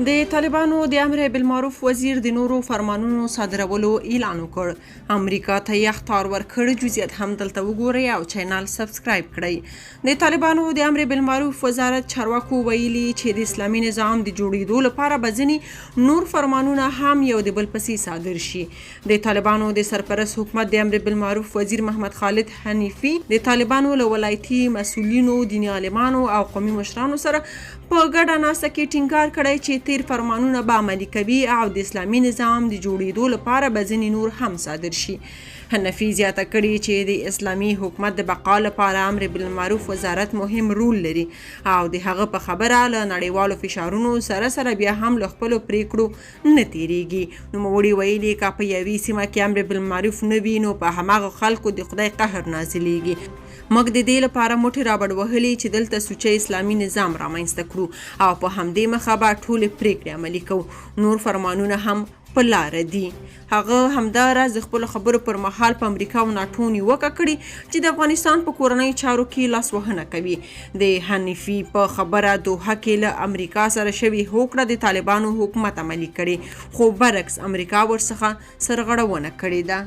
د طالبانو د امر بالمعروف وزیر د نورو فرمانونو صادرولو اعلان وکړ. امریکا ته یې اخطار ورکړ. جزئیات هم دلته وګورئ او چینل سبسکرایب کړئ. د طالبانو د امر بالمعروف وزارت چارواکو ویلي چې د اسلامي نظام د جوړېدو لپاره به ځینې نور فرمانونه هم یو د بل پسې صادر شي. د طالبانو د سرپرست حکومت د امر بالمعروف وزیر محمد خالد حنیفي د طالبانو له ولایتي مسؤلینو، دیني عالمانو او قومي مشرانو سره په ګډه ناسته کې ټینګار کړی چې تیر فرمانونه به عملي کوي او د اسلامي نظام د جوړېدو لپاره به ځینې نور هم صادر شي. حنفي زیاته کړې چې د اسلامي حکومت د بقا لپاره امر بالمعروف وزارت مهم رول لري او د هغه په خبره له نړیوالو فشارونو سره سره بیا هم له خپلو پریکړو نه تیریږي. نوموړي ویلي، که په یوې سیمه کې امر بالمعروف نه وي نو په هماغه خلکو د خدای قهر نازلیږي. موږ د دې لپاره موټې رابډوهلي چې دلته سوچه اسلامي نظام رامنځته کړو او په همدې مخه به ټولې پریکړې عملي کوو. نور فرمانونه هم په لاره دي. هغه همدا راز د خپلو خبرو پر مهال په امریکا او ناټو نیوکه کړې چې د افغانستان په کورنیو چارو کې لاسوهنه کوي. د حنیفي په خبره دوحه کې له امریکا سره شوې هوکړه د طالبانو حکومت عملي کړې، خو برعکس امریکا ورڅخه سرغړونه کړې ده.